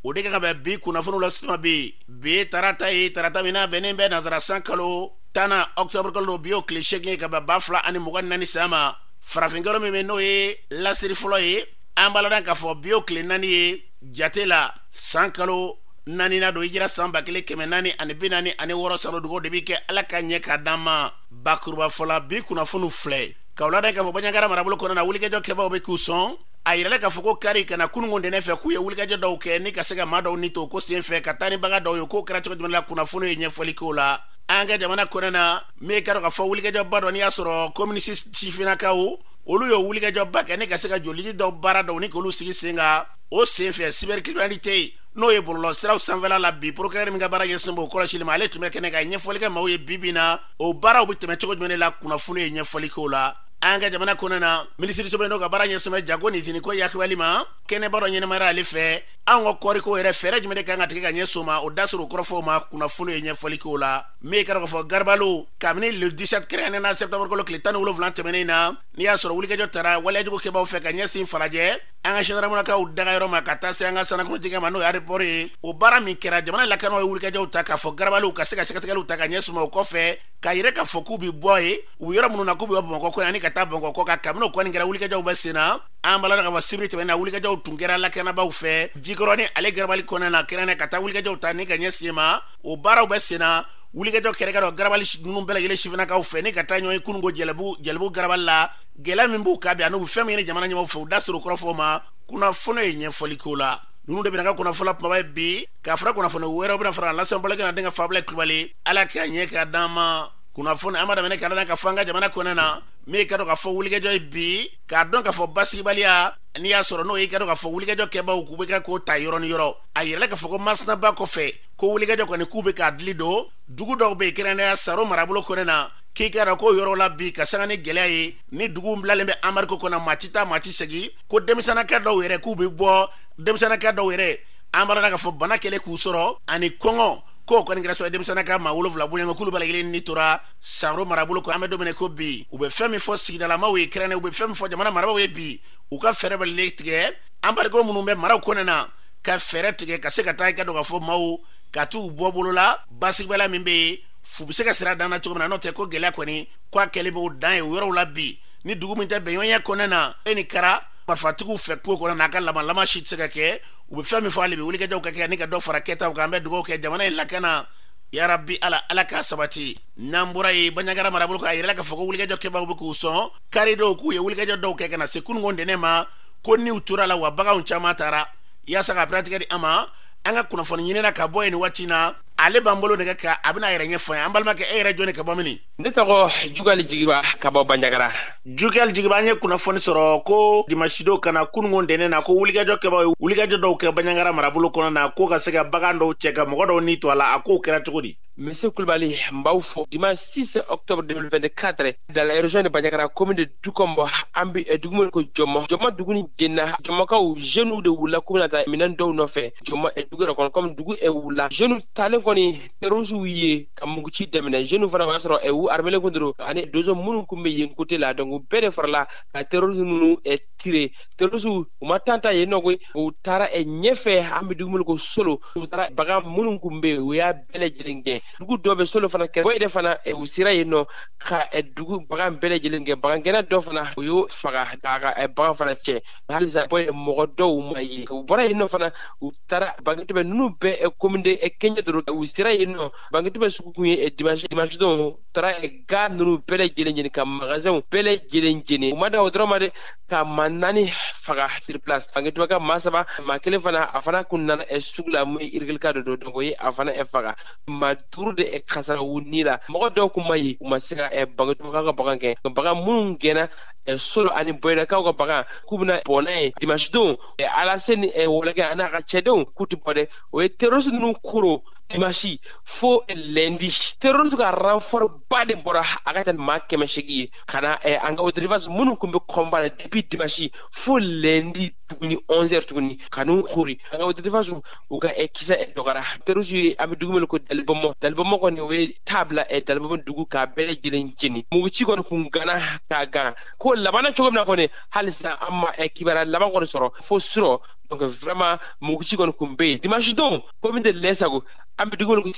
O de ka kan bɛn bi kunnafoniw la suma bi. Bi tarata ye tarata min n'a bɛnnen bɛ nazara san kalo 10 octobre kalo bi o tile 8 ye ka bɛn 2024 san ma. Farafinkalo min bɛ n'o ye lasiri fɔlɔ ye, an b'a ladɔn k'a fɔ bi o tile 4 ye jate la san kalo 4nan don hijira san 1446 san dugawu de bɛ kɛ Ala ka ɲɛ k'a d'an ma. Bakuruba fɔla bi kunnafoniw filɛ k'aw ladɔn k'a fɔ Bandiagara marabolo kɔnɔna na wulikajɔ kɛbaaw bɛ k'u sɔn. A yirala k'a fɔ ko kari ka na kununko ntɛnɛn fɛ k'u ye wulikajɔ dɔw kɛ ni ka se ka maa dɔw ni to ko sen fɛ ka taa ni bagan dɔw ye. K'o kɛra cogo jumɛn la, kunnafoni ye ɲɛfɔli k'o la. An ka jamana kɔnɔna na min ka dɔn k'a fɔ wulikajɔba dɔ n'i y'a sɔrɔ communiste sifinnakaw olu ye wulikajɔba kɛ ni ka se ka joliji dɔw baara dɔw ni k'olu sigi sen kan. O sen fɛ cybercriminalité n'o ye bɔlɔlɔsiraw sanfɛla la bi, procureur min ka baara ɲɛsin b'o kɔlɔsili ma, ale tun bɛ kɛnɛ kan ɲɛfɔli kɛ maaw ye bi bi na o baaraw bɛ tɛmɛ cogo jumɛn de la, kunnafoni ye ɲɛfɔli k'o la. An ka jamana kɔnɔna na minisiriso bɛ n'o ka baara ɲɛsin bɛ jago ni iziniko yakubali ma, kɛnɛba dɔ ɲɛnamayara ale fɛ. Anw ka kɔɔriko yɛrɛ fɛɛrɛ jumɛn de kan ka tigɛ ka ɲɛsin o ma, o da sɔrɔ o kɔrɔfɔw ma, kunnafoni ye ɲɛfɔli k'o la. Min ka dɔn k'a fɔ garibaliw kabini le 17 kɛrɛnkɛrɛnnenya na septembre kalo tile 17 tɛmɛnen na, n'i y'a sɔrɔ wulikajɔ tara waleyajugu kɛbaaw fɛ ka ɲɛsin Falajɛ an ka gendarmelakaw dagayɔrɔ ma ka taa se an ka Sanakɔnɔ jɛgɛ ma n'o ye aéroport ye. O baara min kɛra, jamana lakanaw ye wulikajɔw ta k'a fɔ garibaliw ka se ka sɛgɛsɛgɛliw ta ka ɲɛsin u ma. O kɔfɛ k'a yɛrɛ k'a fɔ k'u bɛ bɔ yen, u bɛ yɔrɔ minnu na k'u bɛ bɔ Bamakɔ kɔnɔ ani ka taa Bamakɔ kɔ kan. Kabini o kɔni kɛra, wulikajɔw bɛ sen na. An b'a ladɔn k'a fɔ sibiri tɛmɛnen na wulikajɔw tun kɛra lakanabaaw fɛ Jikɔrɔni ale garabali kɔnɔna na kɛrɛnkɛrɛn ka taa wulikajɔw ta ni ka ɲɛsin yen ma. O baaraw bɛ sen na. Wulikajɔ kɛra ka dɔn garabali ninnu bɛɛ lajɛlen sifinnakaw fɛ ni ka taa ɲɔgɔn ye kununko Jɛlɛbugu garabali la. Gɛlɛya min b'u kan bi ani u bɛ fɛn min ɲini jamana ɲɛmaaw fɛ, u da sera o kɔrɔfɔw ma. Kunnafoni ye ɲɛfɔli k'o la. Ninnu de bɛna ka kunnafoni kumaba ye bi k'a fara kunnafoni wɛrɛw bɛna fara lase balakɛ na denkɛ Fabila Kulubali. Ala k'a ɲɛ k'a d'an ma. Kunnafoni an b'a daminɛ k'a ladɔn k'a fɔ an ka jamana kɔnɔna na min ka dɔn k'a fɔ wulikajɔ ye bi k'a dɔn k'a fɔ basigibaliya n'i y'a sɔrɔ n'o y'i ka dɔn k'a fɔ wulikajɔ kɛbaaw k'u bɛ ka k'o ta yɔrɔ ni yɔrɔ. A yirala k'a fɔ ko Masinaba kɔfɛ ko wulikajɔ kɔni k'u bɛ k'a dili don dugu dɔw bɛ yen kɛrɛnkɛrɛnnenya Saro marabolo kɔnɔna na, k'i k'a dɔn k'o yɔrɔ la bi ka sanga ni gɛlɛya ye ni dugu bilalen bɛ embargo kɔnɔ, maa ti taa maa ti segin. Ko denmisɛnninka dɔw yɛrɛ k'u bɛ bɔ, denmisɛnninka dɔw yɛrɛ an b'a dɔn k'a fɔ bana kɛlen k'u sɔrɔ ani kɔngɔ, k'o kɔni kɛra sababu ye denmisɛnninka maa 7 bɔɲɔgɔn k'olu bɛɛ lajɛlen ni tora Saro marabolo kɔnɔ. An bɛ don min na ko bi, u bɛ fɛn min fɔ sigidalamaw ye kɛrɛnkɛrɛn, u bɛ fɛn min fɔ jamana marabaaw ye bi, u ka fɛɛrɛ bɛɛ lajɛlen tigɛ embargo minnu bɛ maraw kɔnɔna na, ka fɛɛrɛ tigɛ ka se ka taa i ka dɔn k'a fɔ maaw ka t'u bɔ bolo la basigibaliya min bɛ yen fu bɛ se ka sira dan na cogo min na. N'o tɛ ko gɛlɛya kɔni ko a kɛlen b'o dan ye o yɔrɔw la bi. Ni dugu min tɛ bɛnɲɔgɔnya kɔnɔna na e ni kɛra marifatigiw fɛ kungo kɔnɔ n'a ka lamalama si tɛ se ka kɛ. U bɛ fɛn min fɔ hali bi, wulikajɔw ka kɛ ani ka dɔ fara kɛtaw kan. An bɛ dugawu kɛ jamana in lakana yarabi Ala, Ala k'a sabati. N'an bɔra yen, Bandiagara marabolo kan, a yirala k'a fɔ ko wulikajɔ kɛbaaw bɛ k'u sɔn karidon k'u ye wulikajɔ dɔw kɛ ka na se kununko ntɛnɛn ma, ko niw tora la wa baganw caman taara. Yaasa ka piratigɛ di an ma, an ka kunnafoni ɲinina ka bɔ yen nin waati na, ale b'an bolo nɛgɛ kan, a bɛna a yɛrɛ ɲɛfɔ an ye. An balimakɛ, e yɛrɛ jɔni ka bɔ mini? Ne tɔgɔ Jugali Jigiba ka bɔ Bandiagara. Jugali Jigiba, an ye kunnafoni sɔrɔ ko dimanche don ka na kununko ntɛnɛn na ko wulikajɔ kɛbaaw ye wulikajɔ dɔw kɛ Bandiagara marabolo kɔnɔ na, ko ka se ka bagan dɔw cɛ ka mɔgɔ dɔw ni to a la. A kow kɛra cogo di? Monsieur Koulibaly, n b'aw fo. Dimanche 6 octobre 2024, dans la région de Bandiagara, commune de Doukombo, an bɛ dugu min ko Jɔmɔ. Jɔmɔ dugu ni jenina, Jɔmɔkaw jeunes de wulila k'u bɛna taa minɛn dɔw nɔfɛ Jɔmɔ dugu yɛrɛ kɔnɔ. Comme dugu wulila, jeunes taalen kɔni terroristes ye ka muguci daminɛ. Jeunes fana, o y'a sɔrɔ u armelen kun don ani donso minnu kun bɛ yen côté la, donc u bɛɛ de farala ka terroristes ninnu tirer. Terroristes u ma tan ta yen nɔ koyi, u taara ɲɛfɛ, an bɛ dugu min ko Solo, u taara bagan minnu kun bɛ yen, u y'a bɛɛ lajɛlen gɛn. Dugu dɔ bɛ Solo fana kɛrɛfɛ de fana, u sera yen nɔ ka dugu bagan bɛɛ lajɛlen gɛn. Bagan gɛnna dɔ fana, u y'o faga k'a ka bagan fana cɛ. Halisa bɔ yen mɔgɔ dɔw ma ye. U bɔra yen nɔ fana, u taara Bangitubɛ ninnu bɛɛ commune de Kɛɲɛ dɔrɔn, u sera yen nɔ. Bangitubɛ sugu kun ye dimanche don, u taara ga ninnu bɛɛ lajɛlen jeni ka magasinw bɛɛ lajɛlen jeni. U ma dan o dɔrɔn ma dɛ, ka maa 4 faga sur place. Bangitubɛ ka maa 3, maa kelen fana, a fana kun nana sugu la, mun ye irigilika dɔ don, donc o ye a fana faga. Maa 5 de kasara u ni la. Mɔgɔ dɔw kun ma ye, u ma se ka Bangitubɛkaw ka bagan gɛn. Bagan minnu gɛnna Solo ani Boyidakaw ka bagan, k'u bɛna bɔ n'a ye dimanche don. Alaseni Wɔlɔkɛ a n'a ka cɛdenw k'u tɛ bɔ dɛ. O ye terroriste ninnu koro dimanche fo lundi. Terroriste ka renfort ba de bɔra, a ka ca ni maa 800 ye ka na an ka autodéfense minnu kun bɛ combat la depuis dimanche fo lundi tuguni 11 heures tuguni ka n'u kori. An ka autodéfense u ka kisɛ dɔgɔyara. Terroriste ye an bɛ dugu min ko Dalibɔmɔ, Dalibɔmɔ kɔni o ye taa bila Dalibɔmɔ dugu k'a bɛɛ lajɛlen jeni. Muguci kɔni kun ganna k'a gan ko ko labanna cogo min na kɔni halisa an ma kibaruya laban kɔni sɔrɔ fo surɔ. Donc vraiment muguci kɔni kun bɛ yen dimanche don commune de Lɛsago, an bɛ dugu wele ko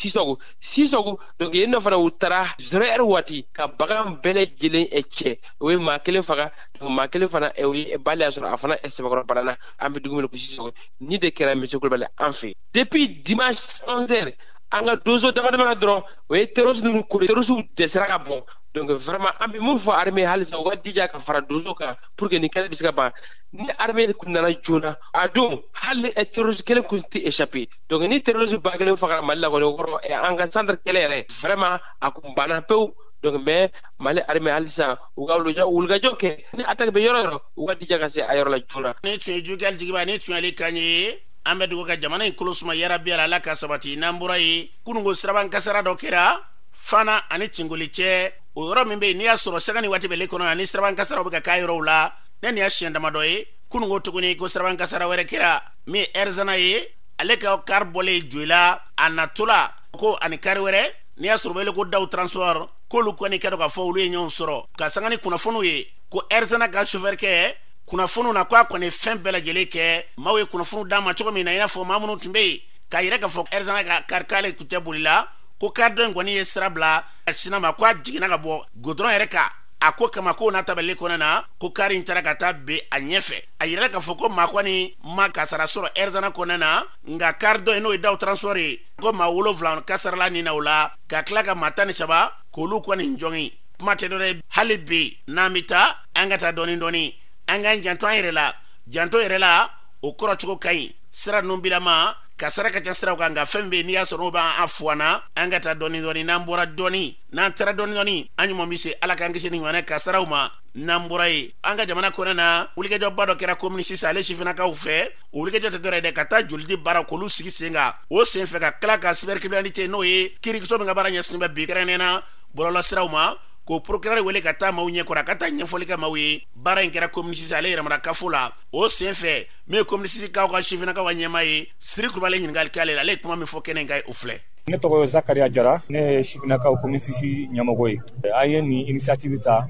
Sisɔgo. Donc yen nɔ fana u taara 0 heure waati ka bagan bɛɛ lajɛlen cɛ, o ye maa kelen faga, donc maa kelen fana o ye bali y'a sɔrɔ a fana sɛbɛkɔrɔ banana. An bɛ dugu wele ko Sisɔgo. Ni de kɛra, monsieur Kulubali, an fɛ depuis dimanche 11 heures, an ka donso dama dama dɔrɔn, o ye terroriste ninnu kori, terroriste dɛsɛra ka bɔ. Donc vraiment an bɛ mun fɔ armée, halisa u ka jija ka fara donso kan pour que nin kɛlɛ bɛ se ka ban. Ni armée kun nana joona a don, hali terroriste kelen kun tɛ échapper. Donc ni terroriste 1000 fagara Mali la kɔni, o kɔrɔ an ka centre kɛlɛ yɛrɛ vraiment a kun banna pewu. Donc mais Mali armée, halisa u ka wulikajɔ kɛ, ni attaque bɛ yɔrɔ yɔrɔ, u ka jija ka se a yɔrɔ la joona. Ni tun ye Jukɛli Jigiba, ni tun y'ale kan ye. An bɛ dugawu ka jamana in kolo suma yarabi, Ala ka sabati. N'an bɔra yen, kununko siraban kasara dɔ kɛra Fana ani Cingoli cɛ, o yɔrɔ min bɛ yen n'i y'a sɔrɔ sanga ni waati bɛɛ kɔnɔ ani siraban kasaraw bɛ ka k'a yɔrɔw la. Ne nin y'a siɲɛ damadɔ ye. Kununko tuguni ko siraban kasara wɛrɛ kɛra min ye Ɛrizana ye, ale ka kari bɔlen Joyila a natɔla ko ani kari wɛrɛ n'i y'a sɔrɔ u bɛ wele ko Daw Transport, k'olu kɔni kɛ dɔn k'a fɔ olu ye ɲɔgɔn sɔrɔ ka sanga ni kunnafoniw ye ko Ɛrizana ka chauffeur kɛ kunnafoniw na ko a kɔni fɛn bɛɛ lajɛlen kɛ. Maaw ye kunnafoniw d'a ma cogo min na, i n'a fɔ maa minnu tun bɛ yen k'a yɛrɛ k'a fɔ Ɛrizana ka kari k'ale tun tɛ boli la, ko kari dɔ in kɔni ye sira bila a sinna ma, ko a jiginna ka bɔ goudron yɛrɛ kan. A ko kama ko n'a tabali kɔnɔ na, ko kari in taara ka taa ben a ɲɛfɛ. A yirala k'a fɔ ko maa kɔni ma kasara sɔrɔ Ɛrizana kɔnɔ na, nka kari dɔ in, n'o ye Daw Transport ye, ko maa 7 kasarala nin na o la, ka tila ka maa 13 k'olu kɔni jɔngin. Kuma tɛ dɔ dɛ, hali bi n'an bɛ taa, an ka taa dɔɔni dɔɔni, an k'an janto an yɛrɛ la. Janto yɛrɛ la, o kɔrɔ cogo ka ɲi. Sira ninnu bilama kasara ka ca siraw kan, nka fɛn bɛ yen n'i y'a sɔrɔ n'o b'an fuwa, an ka taa dɔɔni dɔɔni. N'an bɔra dɔɔni, n'an taara dɔɔni dɔɔni, an ɲuman bɛ se. Ala k'an kisi ni ɲɔgɔnna kasaraw ma. N'an bɔra yen, an ka jamana kɔnɔ na, wulikajɔba dɔ kɛra commune 6 ale sifinnakaw fɛ. O wulikajɔ tɛ dɔwɛrɛ dɛ, ka taa jolidi baara k'olu sigi sen kan. O sen fɛ, ka tila ka cybercriminalité, n'o ye kiiriso min ka baara ɲɛsin bɛ bi kɛrɛnkɛrɛnnenya na bɔlɔlɔsiraw ma, k'o procureur wele ka taa maaw ɲɛkɔrɔ, a ka taa ɲɛfɔli kɛ maaw ye. Baara in kɛra commune 6 ale yɛrɛmana kafo la. O sen fɛ, min ye commune 6 kaw ka sifinnakaw ka ɲɛmaa ye, Siri Kulubali, ɲininkali k'ale la. Ale ye kuma min fɔ kɛnɛ in kan, o filɛ. Ne tɔgɔ ye Zakaria Jara, ne ye sifinnakaw commune 6 ɲɛmɔgɔ ye. An ye nin initiative ta,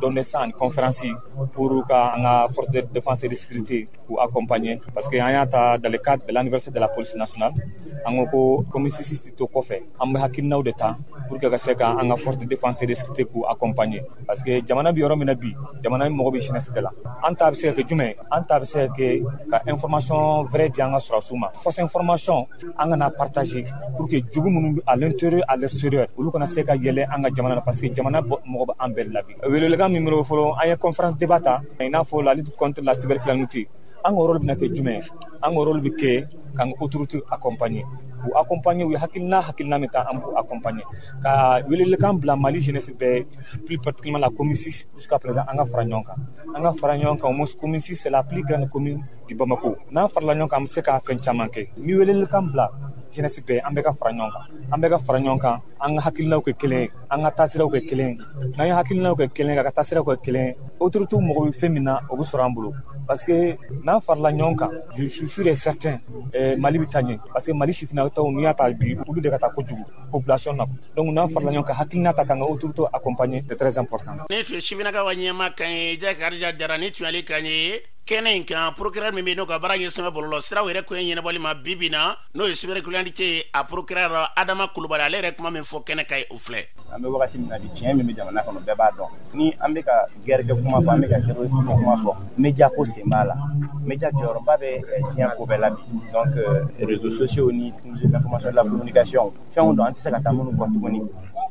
don de sang conférence, pour ka an ka force de défense et de sécurité k'u accompagner, parce que an y'a ta dans le cadre de l'anniversaire de la police nationale. An ko ko commune 6 tɛ to kɔfɛ, an bɛ hakilinaw de ta pour que ka se ka an ka force de défense et de sécurité k'u accompagner, parce que jamana bɛ yɔrɔ min na bi, jamana mago bɛ jeunesse de la. An ta bɛ se ka kɛ jumɛn? An ta bɛ se ka kɛ ka information vraie di an ka sɔrɔdasiw ma. Fausse information, an kana partager, pour que jugu minnu à l'intérieur, à l'extérieur, olu kana se ka yɛlɛ an ka jamana na, parce que jamana mɔgɔ bɛ an bɛɛ de la bi. Welewelekan min bɛ fɔlɔ, an ye conférence débat ta, i n'a fɔ la lutte contre la cybercriminalité. An ka rôle bɛna kɛ jumɛn? An ka rôle bɛ kɛ k'an ka autorité accompagner, k'u accompagner, u ye hakilina min ta, an b'u accompagner, ka welewelekan bila Mali jeunesse bɛɛ, plus particulièrement la commune 6. Jusqu'à présent, an ka fara ɲɔgɔn kan, an ka fara ɲɔgɔn kan. Au moins, commune 6, c'est la plus grande commune du Bamako. N'an farala ɲɔgɔn kan, an bɛ se ka fɛn caman kɛ. N bɛ welewelekan bila jeunesse bɛɛ, an bɛɛ ka fara ɲɔgɔn kan, an bɛɛ ka fara ɲɔgɔn kan, an ka hakilinaw kɛ kelen ye, an ka taasiraw kɛ kelen ye. N'an ye hakilinaw kɛ kelen ye, ka taasiraw kɛ kelen ye, autorités mago bɛ fɛn min na, o bɛ sɔrɔ an bolo, parce que n'an farala ɲɔgɔn kan, je suis sûr et certain, Mali bɛ taa ɲɛ, parce que Mali sifinnakaw, n'i y'a ta bi, olu de ka taa kojugu population na. Donc n'an farala ɲɔgɔn kan, hakilina ta k'an ka autorités accompagner, c'est très important. Ne tun ye sifinnakaw ka ɲɛmaa kan ye, Jakarija Jara, ni tun y'ale kan ye kɛnɛ in kan. Procureur min bɛ yen n'o ka baara ɲɛsin bɛ bɔlɔlɔ siraw yɛrɛ ko ɲɛnabɔli ma bi bi na, n'o ye cybercriminalité, a procureur Adama Kulubali, ale yɛrɛ kuma min fɔ kɛnɛ kan ye, o filɛ. An bɛ wagati min na bi, tiɲɛ min bɛ jamana kɔnɔ, bɛɛ b'a dɔn. Ni an bɛ ka guerre kɛ kuma fɔ, an bɛ ka terrorisme ko kuma fɔ, média ko sen b'a la. Média jɔyɔrɔba bɛ diɲɛ ko bɛɛ la bi. Donc réseaux sociaux ni technologie de l'information et de la communication, fɛnw don an tɛ se ka taa minnu kɔ tuguni.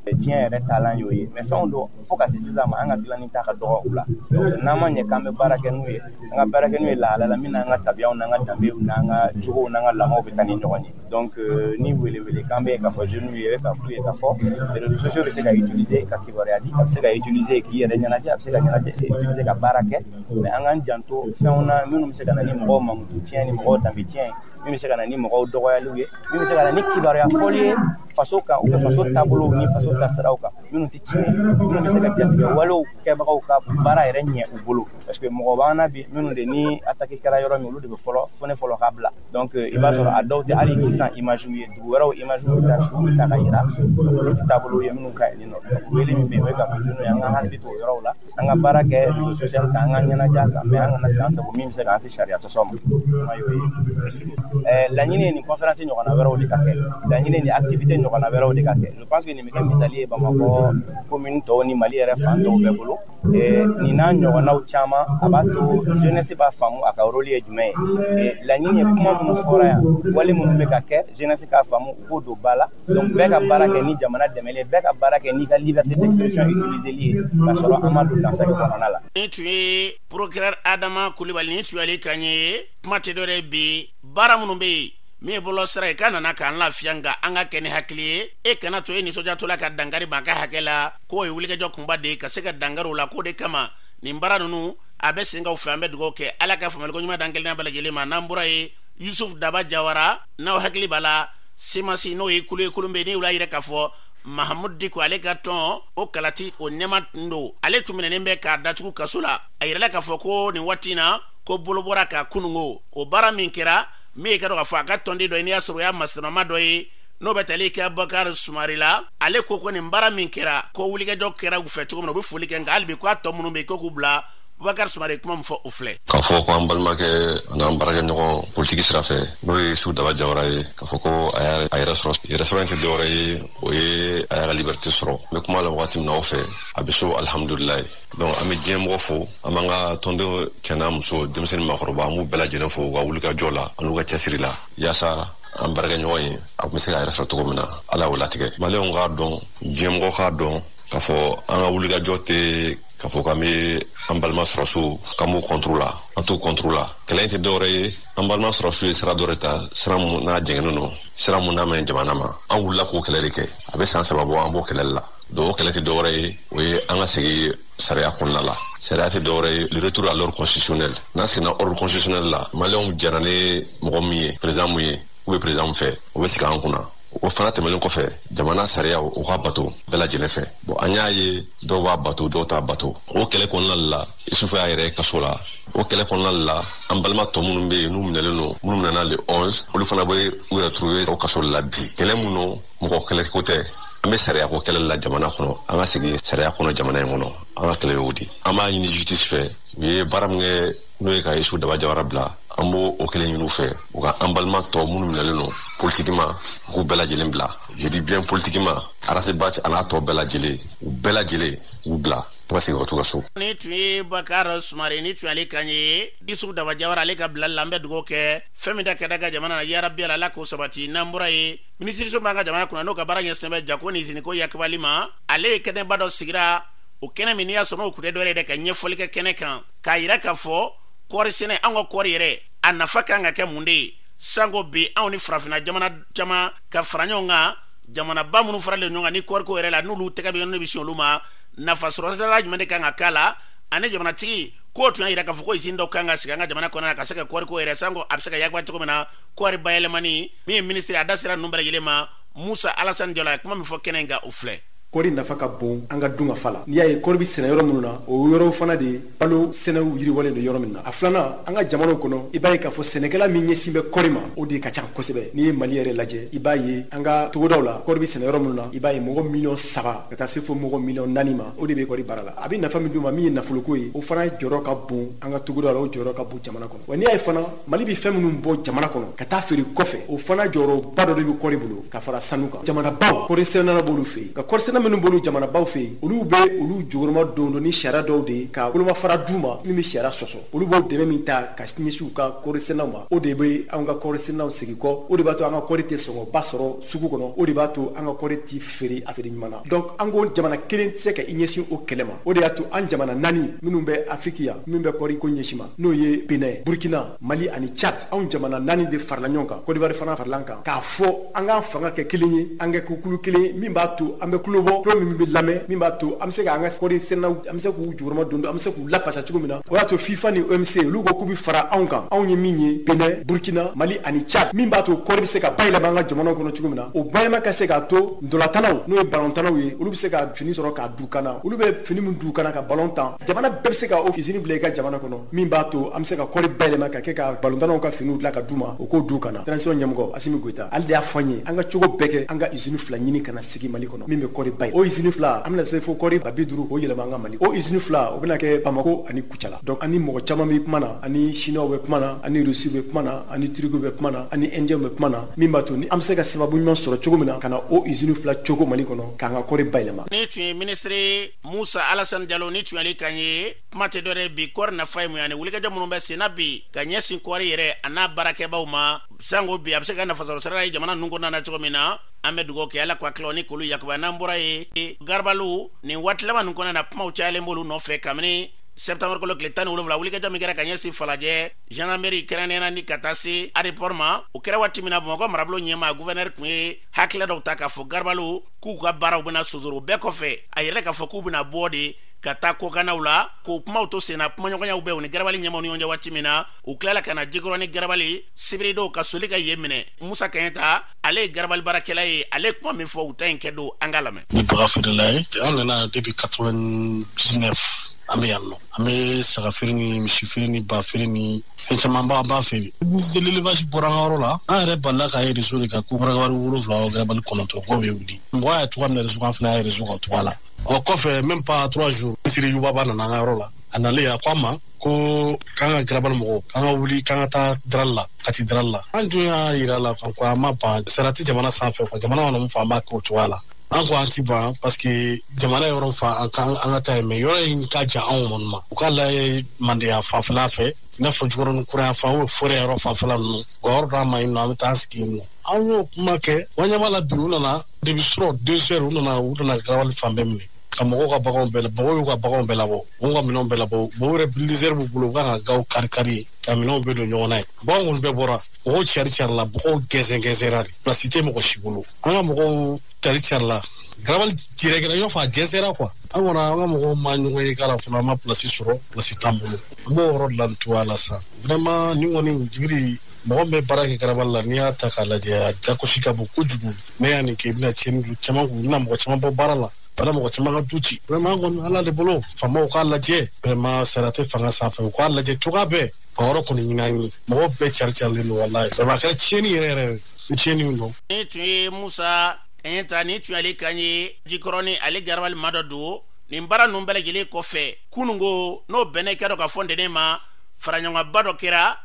Diɲɛ yɛrɛ taalan y'o ye, mais fɛnw don fo ka se sisan ma, an ka dilanni ta ka dɔgɔ u la. Donc n'an ma ɲɛ k'an bɛ baara kɛ n'u ye, an ka baara kɛ n'u ye lahala la min n'an ka tabiyaw, n'an ka danbew, n'an ka jogow, n'an ka lamɔw bɛ taa ni ɲɔgɔn ye. Donc ni welewelekan bɛ yen k'a fɔ jeunes ye, k'a f'u ye k'a fɔ réseaux sociaux bɛ se ka utiliser ka kibaruya di, a bɛ se ka utiliser k'i yɛrɛ ɲɛnajɛ, a bɛ se ka ɲɛnajɛ utiliser ka baara kɛ, mais an k'an janto fɛnw na minnu bɛ se ka na ni mɔgɔw mankutu tiɲɛ ni mɔgɔw danbe tiɲɛ. min bɛ se ka na ni mɔgɔw dɔgɔyaliw ye, min bɛ se ka na ni kibaruya fɔli ye faso kan ou bien faso taabolow ni faso taasiraw kan minnu tɛ tiɲɛ ye, minnu bɛ se ka jatigɛ walew kɛbagaw ka baara yɛrɛ ɲɛ u bolo. Parce que mɔgɔ b'an na bi minnu de ni attaque kɛra yɔrɔ min, olu de bɛ fɔlɔ fo ne fɔlɔ k'a bila. Donc i b'a sɔrɔ a dɔw tɛ hali sisan image ye, dugu wɛrɛw image bɛ taa, su bɛ ta ka yira, olu tɛ taabolow ye minnu ka ɲi nɔ. Wele min bɛ yen, o ye k'a fɔ jeunes ye, an ka hakili to o yɔrɔw la, an ka baara kɛ réseau social kan, an ka ɲɛnajɛ a kan, mais an kana dan sago min bɛ se k'an se sariya sɔsɔ ma. Kuma y'o ye. Laɲini ye nin conférence ɲɔgɔnna wɛrɛw de ka kɛ, laɲini ye nin activité ɲɔgɔnna wɛrɛw de ka kɛ. Je pense que nin bɛ kɛ misali ye Bamakɔ commune tɔw ni Mali yɛrɛ fan tɔw bɛɛ bolo. Nin n'a ɲɔgɔnnaw caman, a b'a to jeunesse b'a faamu a ka rôle ye jumɛn ye. Laɲini ye kuma minnu fɔra yan, wale minnu bɛ ka kɛ, jeunesse k'a faamu, u k'o don ba la. Donc bɛɛ ka baara kɛ ni jamana dɛmɛli ye, bɛɛ ka baara kɛ n'i ka liberté d'expression utiliseli ye, k'a sɔrɔ an ma don dansigi kɔnɔna la. Nin tun ye procureur Adama Kulibali, nin tun y'ale kan ye. Kuma tɛ dɔwɛrɛ ye bi, baara minnu bɛ yen min ye bɔlɔsira ye k'a nana k'an lafiya, nka an ka kɛ ni hakili ye. E kana to e nisɔndiyatɔ la ka dankari maa ka hakɛ la, k'o ye wulikajɔ kunba de ye ka se ka dankari o la. K'o de kama nin baara ninnu a bɛ sen kaw fɛ. An bɛ dugawu kɛ, Ala ka faamuyaliko ɲuman d'an kelenna bɛɛ lajɛlen ma. N'an bɔra yen, Yusuf Daba Jawara, n'aw hakili b'a la, CMAS, n'o ye kulu ye, kulu bɛ yen ni y'a yira k'a fɔ Mahamudu Diko ale ka tɔn o kalati o ɲɛma tun don, ale tun minɛnen bɛ k'a datugu kaso la. A yirala k'a fɔ ko nin waati in na ko bolo bɔra ka kunungo o baara min kɛra min ye ka dɔn k'a fɔ a ka tɔnden dɔ ye, n'i y'a sɔrɔ o y'a masirama dɔ ye, n'o bɛ tali kɛ Bakari Sumari la. Ale ko ko nin baara min kɛra, ko wulikajɔ kɛra u fɛ cogo min na, u bɛ foli kɛ, nka hali bi k'a tɔ minnu bɛ yen ko k'u bila. Bubakari Sumari ye kuma min fɔ, o filɛ. K'a fɔ ko an balimakɛ an'an baarakɛɲɔgɔn politiki sira fɛ, n'o ye Isufu Daba Jawara ye, k'a fɔ ko a y'a yɛrɛ sɔrɔ. Yɛrɛ sɔrɔ in tɛ dɔwɛrɛ ye, o ye a y'a ka liberté sɔrɔ. N bɛ kuma la wagati min na aw fɛ, a bɛ so, alihamudulilayi. Donc an bɛ diɲɛ mɔgɔ fo, an b'an ka tɔndenw, cɛ n'a muso, denmisɛnnin, maakɔrɔba, an b'u bɛɛ lajɛlen fo u ka wulikajɔ la an'u ka cɛsiri la, yaasa an baarakɛɲɔgɔn ye a tun bɛ se k'a yɛrɛ sɔrɔ cogo min na. Ala y'o latigɛ. Maliyɛnw k'a dɔn, diɲɛmɔgɔ k'a dɔn k'a fɔ an ka wulikajɔ tɛ k'a fɔ k'an bɛ an balima sɔrɔsiw k'an b'u contre la. An t'u contre la. Kɛlɛ in tɛ dɔwɛrɛ ye, an balima sɔrɔsiw ye sira dɔ de ta, sira mun n'a jɛngɛnnen don, sira mun n'a ma ɲi jamana ma. An wulila k'o kɛlɛ de kɛ. A bɛ san 3 bɔ an b'o kɛlɛ la. Donc o kɛlɛ tɛ dɔwɛrɛ ye, o ye an ka segin sariya kɔnɔna la. Sariya tɛ dɔwɛrɛ ye, le retour à l'ordre constitutionnel. N'an seginna ordre constitutionnel la, Maliyɛnw jɛra ni mɔgɔ min ye, président mun ye ou bien président min fɛ, o bɛ sigi an kunna. O fana tɛmɛnen kɔfɛ, jamana sariyaw, u ka bato bɛɛ lajɛlen fɛ. Bon, an y'a ye dɔw b'a bato, dɔw t'a bato. O kɛlɛ kɔnɔna la, Isufu y'a yɛrɛ kaso la. O kɛlɛ kɔnɔna la, an balima tɔ minnu bɛ yen n'u minɛlen don, minnu minɛna le 11, olu fana bɛ u yɛrɛ trouver o kaso la bi. Kɛlɛ mun don, mɔgɔ kɛlɛ ko tɛ, an bɛ sariya ko kɛlɛ la jamana kɔnɔ. An ka segin sariya kɔnɔ jamana in kɔnɔ. An ka kɛlɛ y'o di. An b'a ɲini justice fɛ, u ye baara min kɛ, n'o ye ka Isufu Daba Jawara bila, an b'o o kelen ɲini u fɛ, u ka an balima tɔ minnu minɛlen don politiquement, u k'u bɛɛ lajɛlen bila. Je dis bien politiquement. Ras Bath a n'a tɔ bɛɛ lajɛlen, u bɛɛ lajɛlen u bila u ka segin ka t'u ka so. Ni tun ye Bakari Sumare, ni tun y'ale kan ye, Isufu Daba Jawara ale ka bilali la. An bɛ dugawu kɛ fɛn min da kɛra ka jamana na, yarabi Ala k'o sabati. N'an bɔra yen, minisiriso b'an ka jamana kunna, n'o ka baara ɲɛsinnen bɛ jago ni iziniko yakubali ma, ale ye kɛnɛba dɔ sigira. O kɛnɛ min n'i y'a sɔrɔ n'o kun tɛ dɔwɛrɛ ye dɛ, ka ɲɛfɔli kɛ kɛnɛ kan k'a yira k'a fɔ kɔɔri sɛnɛ, an ka kɔɔri yɛrɛ a nafa kan ka kɛ mun de ye, sanko bi anw ni farafinna jamana caman ka fara ɲɔgɔn kan, jamanaba minnu faralen ɲɔgɔn kan ni kɔɔriko yɛrɛ la, n'olu tɛgɛ bɛ ɲɔgɔn bɛ sin olu ma, nafa sɔrɔ sira jumɛn de kan ka k'a la? Ani jamanatigi k'o tun y'a yira k'a fɔ ko izini dɔ kan ka sigi an ka jamana kɔnɔ ka se ka kɔɔriko yɛrɛ, sanko a bɛ se ka yakuba cogo min na, kɔɔri bayɛlɛmani. Min ye minisiri a da sera ninnu bɛɛ lajɛlen ma, Musa Alasani Jalo, a ye kuma min fɔ kɛnɛ in kan, o filɛ. Kɔɔri nafa ka bon an ka dun ka fa la. N'i y'a ye kɔɔri bɛ sɛnɛ yɔrɔ minnu na, o yɔrɔw fana de balo sɛnɛw yiriwalen don yɔrɔ min na. A filanan, an ka jamanaw kɔnɔ, i b'a ye k'a fɔ sɛnɛkɛla min ɲɛsin bɛ kɔɔri ma, o de ka ca kosɛbɛ. N'i ye Mali yɛrɛ lajɛ, i b'a ye an ka togodaw la, kɔɔri bɛ sɛnɛ yɔrɔ minnu na, i b'a ye mɔgɔ 3 miliyɔn ka taa se fo mɔgɔ 4 miliyɔn ma, o de bɛ kɔɔri baara la. A bɛ nafa min d'u ma, min ye nafoloko ye, o fana jɔyɔrɔ ka bon an ka togodaw la, o jɔyɔrɔ ka bon jamana kɔnɔ. Wa n'i y'a ye fana, Mali bɛ fɛn minnu bɔ jamana kɔnɔ ka taa feere kɔfɛ, o fana jɔyɔrɔba dɔ de bɛ kɔɔri bolo ka fara sanu kan. Jamanabaw, kɔɔri sɛnɛna b'olu fɛ yen, nka kɔɔri sɛnɛ minnu b'olu jamanabaw fɛ yen, olu bɛ olu jukɔrɔma don don ni sariya dɔw de ye ka bolomafara d'u ma min bɛ sariya sɔsɔ. Olu b'o dɛmɛ min ta ka ɲɛsin u ka kɔɔri sɛnɛw ma, o de bɛ anw ka kɔɔri sɛnɛw segin kɔ, o de b'a to an ka kɔɔri tɛ sɔngɔba sɔrɔ sugu kɔnɔ, o de b'a to an ka kɔɔri ti feere a feere ɲuman na. Donc an ko jamana kelen tɛ se ka i ɲɛsin o kɛlɛ ma. O de y'a to an jamana naani minnu bɛ Afiriki yan, min bɛ kɔɔri ko ɲɛsin ma, n'o ye Benin, Burkina, Mali ani Tchad, anw jamana naani de farala ɲɔgɔn kan, Côte d'Ivoire fana farala kan, k'a fɔ an k'an fanga kɛ kelen ye, an kɛ kukulu kelen ye min b'a to an bɛ kulo bɔ. bɔ, tulo min bɛ lamɛn, min b'a to an bɛ se k'an ka kɔɔri sɛnɛnaw, an bɛ se k'u jukɔrɔma don, an bɛ se k'u lapasa cogo min na. O y'a to FIFA ni OMC olu ko k'u bɛ fara anw kan, anw ye min ye Benin, Burkina, Mali ani Tchad, min b'a to kɔɔri bɛ se ka bayɛlɛma an ka jamanaw kɔnɔ cogo min na. O bayɛlɛma ka se k'a to ntolatannaw, n'o ye balontannaw ye, olu bɛ se ka fini sɔrɔ k'a du kana, olu bɛ fini min du kana ka balon tan. Jamana bɛɛ bɛ se ka o usine bila i ka jamana kɔnɔ, min b'a to an bɛ se ka kɔɔri bayɛlɛma ka kɛ ka balontannaw ka finiw dilan ka d'u ma, o k'o du kana. Transition ɲɛmɔgɔ Assimi Goïta, ale de y'a fɔ an ye an ka cogo bɛɛ kɛ an ka usine 2 ɲini ka na sigi Mali kɔnɔ min bɛ kɔɔri bayɛlɛma. O usine 2, an bɛna se fo kɔɔri 50 k'o yɛlɛma an ka Mali. O usine 2, o bɛna kɛ Bamako ani Kucala. Donc ani mɔgɔ caman bɛ kuma na, ani Chinois bɛ kuma na, ani Russie bɛ kuma na, ani Turquie bɛ kuma na, ani Indien bɛ kuma na, min b'a to ni an bɛ se ka sababu ɲuman sɔrɔ cogo min na ka na o usine 2 cogo Mali kɔnɔ k'an ka kɔɔri bayɛlɛma. Ni tun ye minisiri Musa Alassane Diallo, ni tun y'ale kan ye. Kuma tɛ dɔwɛrɛ, bi kɔɔri nafa ye mun ye ani wulikajɔ minnu bɛ sen na bi ka ɲɛsin kɔɔri yɛrɛ a n'a baarakɛbaw ma, sango bi a bɛ se ka nafasɔrɔ sira ye jamana ninnu kɔnɔna na cogo min na. An bɛ dugawu kɛ Ala k'a tilaw ni k'olu yakuba. N'an bɔra yen, garabaliw nin waati laban ninnu kɔnɔna na, kumaw cayalen b'olu nɔfɛ kabini septembre kalo tile 17, wulikajɔ min kɛra ka ɲɛsin Falajɛ gendarmerie kɛrɛnkɛrɛnnenya ni ka taa se aéroport ma. O kɛra waati min na, Bamakɔ marabolo ɲɛmaa gouverneur tun ye hakilila dɔw ta k'a fɔ garabaliw k'u ka baaraw bɛna sonsoro. Bɛɛ kɔfɛ, a yɛrɛ k'a fɔ k'u bɛna bɔ de ka taa kɔkannaw la, k'o kumaw to senna. Kumaɲɔgɔnyaw bɛ u ni garabali ɲɛmaw ni ɲɔgɔn cɛ waati min na, u tilala ka na Jikɔrɔni garabali sibiridow ka soli ka yen minɛ. Musa Kɛɲɛta, ale ye garabali baarakɛla ye, ale ye kuma min fɔ u ta in kɛ don, an k'a lamɛn. Ni bagan feerela ye, an nana depuis 99, an bɛ yan nɔ, an bɛ saga feere ni misi feere ni ba feere ni fɛn caman b'an b'a feere. Ni l'élevage bɔra an ka yɔrɔ la, an yɛrɛ balila k'a ye réseau de kan ko garabali 7, garabali 9 k'o bɛ wuli. Mɔgɔ y'a cogoya min na réseau kan, fana y'a réseau kan cogoya la. O kɔfɛ, même pas 3 jours, minisiri Yubaba nana an ka yɔrɔ la. A nalen, a ko an ma ko k'an ka garabali mɔgɔw k'an ka wuli k'an ka taa darali la, ka ti darali la. An dun y'a yira la ko an ma ban, sara tɛ jamana sanfɛ quoi, jamana mana mun fɔ an b'a kɛ o cogoya la. An ko an ti ban parce que jamana yɔrɔ fa an ka an ka taa yen, mais yɔrɔ in ka jan anw kɔni ma. U k'a lajɛ Mandeya fanfɛla fɛ, i n'a fɔ Jikɔrɔni kura yan fan, forêt yɔrɔ fanfɛla ninnu, u ka yɔrɔ d'an ma yen nɔ, an bɛ taa an sigi yen nɔ. An y'o kuma kɛ, wa ɲɛ b'a la bi u nana depuis surɔ 2 heures, u nana garabali fan bɛɛ minɛ ka mɔgɔw ka baganw bɛɛ, mɔgɔw y'u ka baganw bɛɛ labɔ, u ka minɛnw bɛɛ labɔ. Mɔgɔw yɛrɛ bulldozer b'u bolo, u kan ka gaw kari kari ka minɛnw bɛɛ don ɲɔgɔn na ye. Baganw kɔni bɛɛ bɔra, mɔgɔw cari carila, mɔgɔw gɛnsɛn gɛnsɛnra de, place tɛ mɔgɔ si bolo. An ka mɔgɔw cari carila, garabali yɛrɛ kɛra i n'a fɔ a jɛnsɛnra quoi. An kɔni, an ka mɔgɔw ma ɲɔgɔn ye k'a la fɔlɔ, an ma place sɔrɔ, place t'an bolo, an b'o yɔrɔ de la nin cogoya la sisan. Vraiment, nin kɔni Jibiri, mɔgɔ min bɛ baara kɛ garabali la, n'i y'a ta k'a lajɛ, a jagosi ka bon kojugu. Ne y'a nin kɛ, i bɛna tiɲɛni don caman kun, i bɛna mɔgɔ caman bɔ baara la, bana mɔgɔ caman ka du ci. Vraiment, an kɔni, Ala de bolo, faamaw k'a lajɛ. Vraiment, sariya tɛ fanga sanfɛ, u k'a lajɛ cogoya bɛɛ ka yɔrɔ kɔni ɲini an ye. Mɔgɔw bɛɛ cari carilen don, walayi. Vraiment, a kɛra tiɲɛni yɛrɛ yɛrɛ ni tiɲɛni min don. Ni tun ye Musa Kɛɲɛta, ni tun y'ale kan ye Jikɔrɔni, ale garabali ma dɔ don. Nin baara ninnu bɛɛ lajɛlen kɔfɛ, kununko n'o bɛnna, i ka dɔn ka fɔ ntɛnɛn ma, faraɲɔgɔnba dɔ kɛra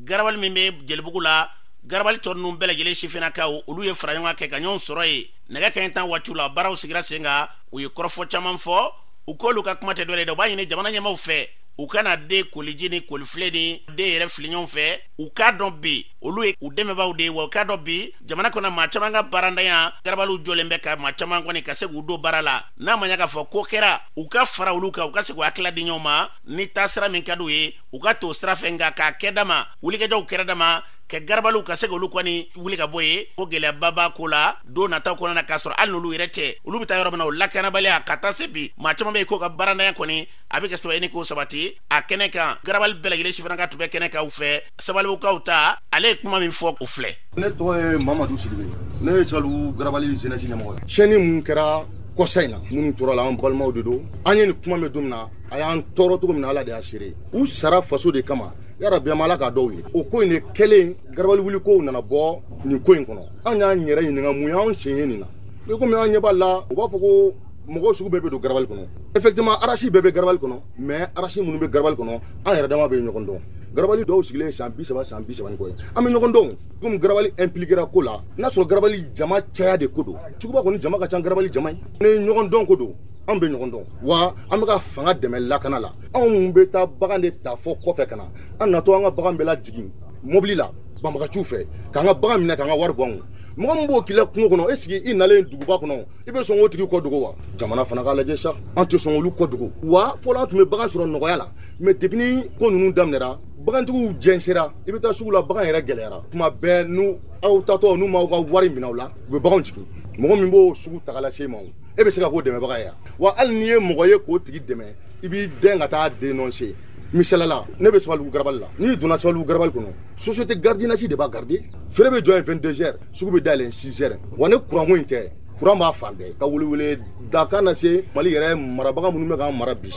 garabali min bɛ Jelibugu la. Garabali tɔ ninnu bɛɛ lajɛlen, sifinnakaw, olu ye fara ɲɔgɔn kɛ ka ɲɔgɔn sɔrɔ yen nɛgɛ kanɲɛ 10 waatiw la. Baaraw sigira sen kan, u ye kɔrɔfɔ caman fɔ. U k'olu ka kuma tɛ dɔwɛrɛ ye, u b'a ɲini jamana ɲɛmaw fɛ u kana den koliji ni kolifile ni den yɛrɛ fili ɲɔgɔn fɛ. U k'a dɔn bi olu ye u dɛmɛbaaw de ye, wa u k'a dɔn bi jamana kɔnɔ maa caman ka baarantanya, garabaliw jɔlen bɛ ka maa caman kɔni ka se k'u don baara la. N'a ma ɲɛ k'a fɔ ko kɛra, u ka fara olu kan, u ka se k'u hakilila di ɲɔgɔn ma ni taasira min ka d'u ye, u ka t'o sira fɛ. Nka k'a kɛ dama, wulikajɔw kɛra dama kɛ garabaliw ka se k'olu kɔni wuli ka bɔ yen, ko gɛlɛyaba b'a ko la don nataw kɔnɔna na, k'a sɔrɔ hali n'olu yɛrɛ tɛ, olu bɛ taa yɔrɔ min na, o lakanabaliya ka taa se bi maa caman bɛ yen k'o ka baarantanya kɔni a bɛ kɛ sɔrɔ e ni k'o sabati a kɛnɛ kan. Garabali bɛɛ lajɛlen sifinnaka tun bɛ kɛnɛ kan u fɛ. Sabalibukaw ta, ale ye kuma min fɔ, o filɛ. Ne tɔgɔ ye Mamadu Sidibe, ne ye Salu garabali jeunesse ɲɛmɔgɔ ye. Tiɲɛni mun kɛra kɔsa in na, minnu tora la, an balimaw de don. An ye nin kuma mɛn don min na, a y'an tɔɔrɔ cogo min na, Ala de y'a seere. U sara faso de kama, yarabi an ma Ala k'a dɔw ye. O ko in de kɛlen, garabali wuli kow nana bɔ nin ko in kɔnɔ. An y'an yɛrɛ ɲininka mun y'anw sen ye nin na. Ni komi an ɲɛ b'a la, u b'a fɔ ko mɔgɔw sugu bɛɛ bɛ don garabali kɔnɔ. Effectivement, race bɛɛ bɛ garabali kɔnɔ, mais race minnu bɛ garabali kɔnɔ, an yɛrɛ dama bɛ ɲɔgɔn dɔn. Garabali dɔw sigilen san 30, san 30 ni kɔ ye, an bɛ ɲɔgɔn dɔn. Komi garabali impliquera ko la, n'a sɔrɔ garabali jama caya de ko don, suguba kɔni jama ka ca. Garabali jama ye ni ɲɔgɔn dɔn ko don, an bɛ ɲɔgɔn dɔn, wa an bɛ ka fanga dɛmɛ lakana la. Anw bɛ taa bagan de ta fɔ kɔfɛ ka na, an natɔ an ka bagan bɛɛ lajigin mobili la banbagaciw fɛ, k'an ka bagan minɛ, k'an ka wari bɔ an kun. Mɔgɔ min b'o k'i la kungo kɔnɔ, e sigi i nalen duguba kɔnɔ, i bɛ sɔn k'o tigi kɔ dogo wa? Jamana fana k'a lajɛ sa, an tɛ sɔn olu kɔ dogo wa. Fɔlɔ an tun bɛ bagan sɔrɔ nɔgɔya la, mais depuis ni ko ninnu daminɛra, bagantigiw jɛnsɛra. I bɛ taa sugu la, bagan yɛrɛ gɛlɛyara. Tuma bɛɛ n'u aw tatɔ, n'u m'aw ka wari minɛ aw la, u bɛ baganw jigin. Mɔgɔ min b'o sugu ta ka lase i ma, o E bɛ se ka k'o dɛmɛbaga ye wa? Hali n'i ye mɔgɔ ye k'o tigi dɛmɛ, i b'i dɛn ka taa dénoncer. Misali la, ne bɛ Sabalibugu garabali la. N'i donna Sabalibugu garabali kɔnɔ, société gardiennage de b'a garder. Feere bɛ jɔ yen 22 heures, sugu bɛ dayɛlɛ 6 heures. Wa ne kuranko in tɛ, kuran b'a fan bɛɛ. Ka welewele dakan lase Mali yɛrɛ marabaga minnu bɛ k'an mara bi,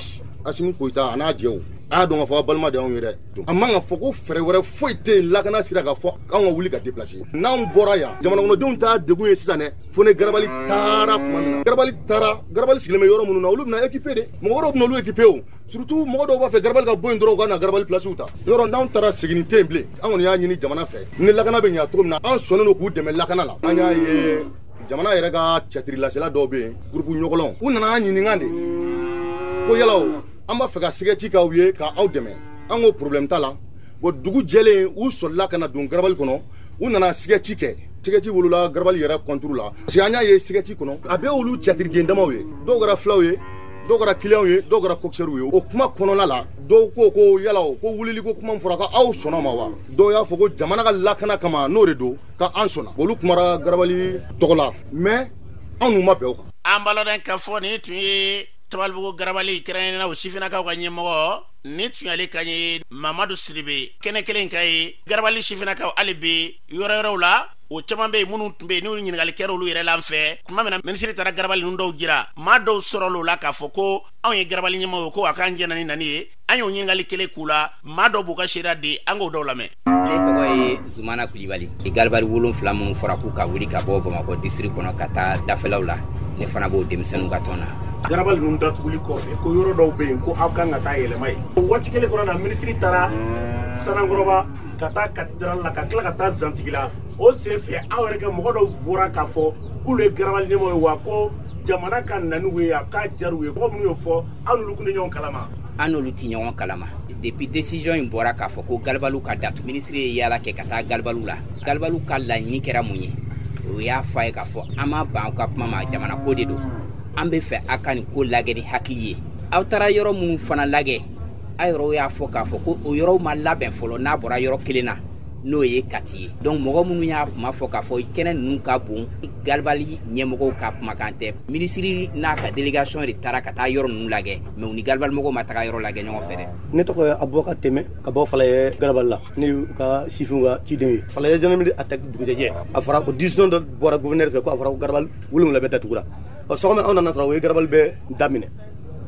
Asimi Goyita a n'a jɛw, a y'a dɔn k'a fɔ aw balima de y'anw ye dɛ. A man ka fɔ ko fɛɛrɛ wɛrɛ foyi tɛ yen lakana sira k'a fɔ anw ka wuli ka déplacer. N'anw bɔra yan, jamana kɔnɔdenw t'a degun ye sisan dɛ. Fo ne garabali taara tuma min na, garabali taara, garabali sigilen bɛ yɔrɔ minnu na, olu bɛna équiper de, mɔgɔ wɛrɛw bɛna olu équiper o. Surtout mɔgɔ dɔw b'a fɛ garabali ka bɔ yen dɔrɔn, u ka na garabali place ta yɔrɔ. N'anw taara, seginni tɛ yen bilen. An kɔni y'a ɲini jamana fɛ, ni lakana bɛ ɲa cogo min na, an sɔnnen don k'u dɛmɛ lakana la. An y'a ye jamana yɛrɛ ka cɛtirilasela dɔw bɛ yen, groupe ɲɔgɔlɔn, u nana an ɲininka de ko yala o an b'a fɛ ka sɛgɛci k'aw ye k'aw dɛmɛ. An ko problème t'a la. Bon, dugu jɛlen, u sɔrɔla ka na don garabali kɔnɔ, u nana sɛgɛci kɛ. Sɛgɛci wolola garabali yɛrɛ contre la, parce que an y'a ye sɛgɛci kɔnɔ, a bɛɛ olu cɛtiriden damaw ye. Dɔw kɛra filaw ye, dɔw kɛra kiliyanw ye, dɔw kɛra coxeurs ye. O kuma kɔnɔna la, dɔw ko ko yala o ko wulili ko kuma fɔra ko aw sɔnna ma wa? Dɔw y'a fɔ ko jamana ka lakana kama, n'o de don, ka an sɔnna. Olu kumara garabali tɔgɔ la, mais anw n'u ma bɛn o kan. An balɔdɔn ka fɔ nin tun ye Sabalibugu garabali kɛrɛnkɛrɛnnenya o sifinnakaw ka ɲɛmɔgɔ, ni tun y'ale kan ye, Mamadu Sidibe. Kɛnɛ kelen ka ye garabali sifinnakaw hali bi yɔrɔ wɛrɛw la, o caman bɛ yen minnu tun bɛ yen n'u ɲininkali kɛra olu yɛrɛ la an fɛ tuma min na minisiri taara garabali ninnu dɔw jira. Maa dɔw sɔrɔla o la k'a fɔ ko anw ye garabali ɲɛmɔgɔ ye, ko a k'an jɛna ni nani ye. An y'o ɲininkali kelen k'u la, maa dɔw b'u ka seereya di, an k'o dɔw lamɛn. Ne tɔgɔ ye Zumana Kulibali. Garabali 7 minnu fɔra k'u ka wuli ka bɔ Bamakɔ district kɔnɔ ka taa dafɛlaw la, ne fana b'o denmisɛnninw ka tɔn na. Garabali ninnu datuguli kɔfɛ, ko yɔrɔ dɔw bɛ yen ko aw kan ka taa yɛlɛma yen. O waati kelen kɔnɔ na, minisiri taara Sanankɔrɔba ka taa cathédrale la, ka tila ka taa Zantigila. O sen fɛ, aw yɛrɛ kɛ mɔgɔ dɔw bɔra k'a fɔ k'olu ye garabali ɲɛmɔgɔ ye wa, ko jamana ka na n'u ye, a k'a diyara u ye. Mɔgɔ minnu y'o fɔ, aw n'olu kun tɛ ɲɔgɔn kalama? An n'olu tɛ ɲɔgɔn kalama. Depuis décision in bɔra k'a fɔ ko garabaliw ka datugu, minisiri ye yaala kɛ ka taa garabaliw la. Garabaliw ka laɲini kɛra mun ye? O y'a fɔ a ye k'a fɔ an ma ban aw ka kuma ma, jamana ko de don, an bɛ fɛ aw ka nin ko lajɛ ni hakili ye. Aw taara yɔrɔ minnu fana lajɛ, a yɔrɔw y'a fɔ k'a fɔ ko o yɔrɔw ma labɛn fɔlɔ, n'a bɔra yɔrɔ kelen na, n'o ye Kati ye. Donc mɔgɔ minnu y'a kuma fɔ k'a fɔ kɛnɛ ninnu ka bon, garabali ɲɛmɔgɔw ka kumakan tɛ. Minisiri n'a ka délégation de taara ka taa yɔrɔ ninnu lajɛ, mais u ni garabali mɔgɔw ma taga yɔrɔ lajɛ ɲɔgɔn fɛ dɛ. Ne tɔgɔ ye Abubakar Tɛmɛ ka bɔ Falajɛ garabali la. Ne y'u ka sifinw ka ciden ye. Falajɛ gendarmerie attaque dugujɛjɛ, a fɔra ko décision dɔ bɔra gouverneur fɛ ko a fɔra ko garabali 7 bɛɛ datugura. Ɔ, sɔgɔma anw nana sɔrɔ o ye garabali bɛɛ daminɛ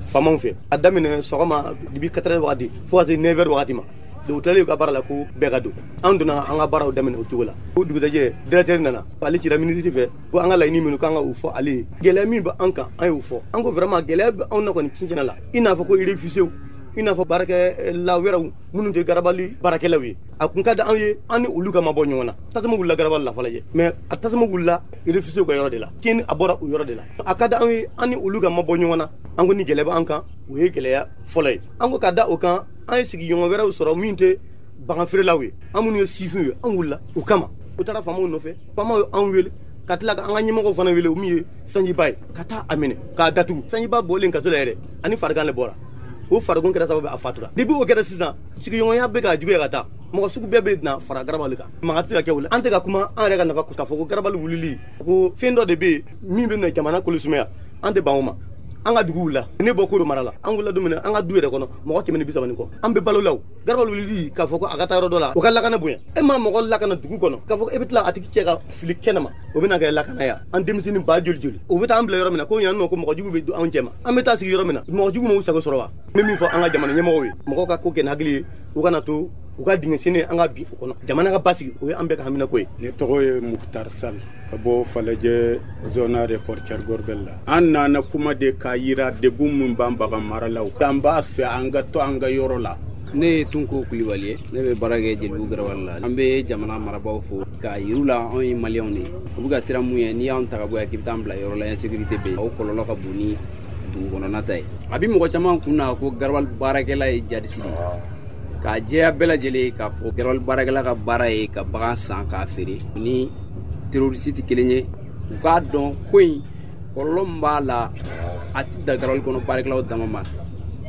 faamaw fɛ. A daminɛ sɔgɔma depuis 4 heures wagati fo ka se 9 heures wagati ma. Donc u tilalen u ka baara la ko bɛɛ ka don. An donna an ka baaraw daminɛ o cogo la. O dugujɛjɛ, directeur nana, ale cira ministre fɛ ko an ka laɲini minnu k'an ka o fɔ ale ye. Gɛlɛya min bɛ an kan, an y'o fɔ. An ko vraiment gɛlɛya bɛ anw na kɔni tiɲɛ la, i n'a fɔ ko réfugiés, i n'a fɔ baarakɛla wɛrɛw minnu tɛ garabali baarakɛlaw ye. A kun ka di anw ye an ni olu ka mabɔ ɲɔgɔn na. Tasuma wulila garabali la Falajɛ, mais a tasuma wulila réfugiés ka yɔrɔ de la, tiɲɛni a bɔra o yɔrɔ de la. A ka di anw ye an ni olu ka mabɔ ɲɔgɔn na. An ko ni gɛlɛya bɛ an kan, o ye gɛlɛya fɔlɔ ye. An ko ka da o kan, an ye sigiɲɔgɔn wɛrɛw sɔrɔ min tɛ bagan feerelaw ye. An minnu ye sifinw ye, an wulila o kama. U taara faamaw nɔfɛ, faamaw ye anw wele ka tila ka an ka ɲɛmɔgɔw fana wele, o min ye Sanjiba ye, ka taa a minɛ k'a datugu. Sanjiba bɔlen kaso la yɛrɛ, ani farigan de bɔra. O farigan kɛra sababu ye a fatura. Depuis o kɛra sisan, sigiɲɔgɔnya bɛ ka juguya ka taa. Mɔgɔ sugu bɛɛ bɛ na fara garabali kan, mankan tɛ se ka kɛ o la. An tɛ ka kuma an yɛrɛ ka nafa k'a fɔ ko garabali wulili ko fɛn dɔ de bɛ yen min bɛ na jamana kolo sumaya, an tɛ ban o ma. An ka duguw la, ne bɔ Koro mara la, an wulila don min na, an ka du yɛrɛ kɔnɔ mɔgɔ 130 kɔ, an bɛ balo la. O garabali wulili k'a fɔ ko a ka taa yɔrɔ dɔ la, o ka lakana bonya. E ma mɔgɔ lakana dugu kɔnɔ k'a fɔ e bɛ tila a tigi cɛ ka fili kɛnɛ ma, o bɛna kɛ lakana ya. An denmisɛnnin ba joli joli, o bɛ taa an bila yɔrɔ min na ko yan nɔ ko mɔgɔ jugu bɛ don anw cɛ ma, an bɛ taa sigi yɔrɔ min na mɔgɔ jugu m'u sago sɔrɔ wa? N bɛ min fɔ an ka jamana ɲɛmɔgɔw ye, mɔgɔw ka ko kɛ ni hakili ye, u kana to u ka dingɛ senni an ka bin o kɔnɔ. Jamana ka basigi, o ye an bɛɛ ka haminako ye. Ne tɔgɔ ye Mukhtar Sall ka bɔ Falajɛ zone de portière Gorbel la. An nana kuma de k'a yira degun min b'an bagan maralaw, an b'a fɛ an ka to an ka yɔrɔ la. Ne ye Tunko Kulibali ye, ne bɛ baara kɛ Jelibugu garabali la. An bɛ jamana marabaaw fo k'a yir'u la anw ye maliyɛnw de ye. U bɛ ka siran mun ye, n'i y'anw ta ka bɔ yan k'i bɛ taa an bila yɔrɔ la, insécurité bɛ yen, o kɔlɔlɔ ka bon ni dugu kɔnɔna ta ye. A bɛ mɔgɔ caman kun na ko garabali baarakɛla ye jadisi de ye. K'a jɛya bɛɛ lajɛlen k'a fɔ garabali baarakɛla ka baara ye ka bagan san k'a feere, ni terroriste tɛ kelen ye. U k'a dɔn ko in kɔlɔlɔ min b'a la, a ti dan garabali kɔnɔ baarakɛlaw dama ma,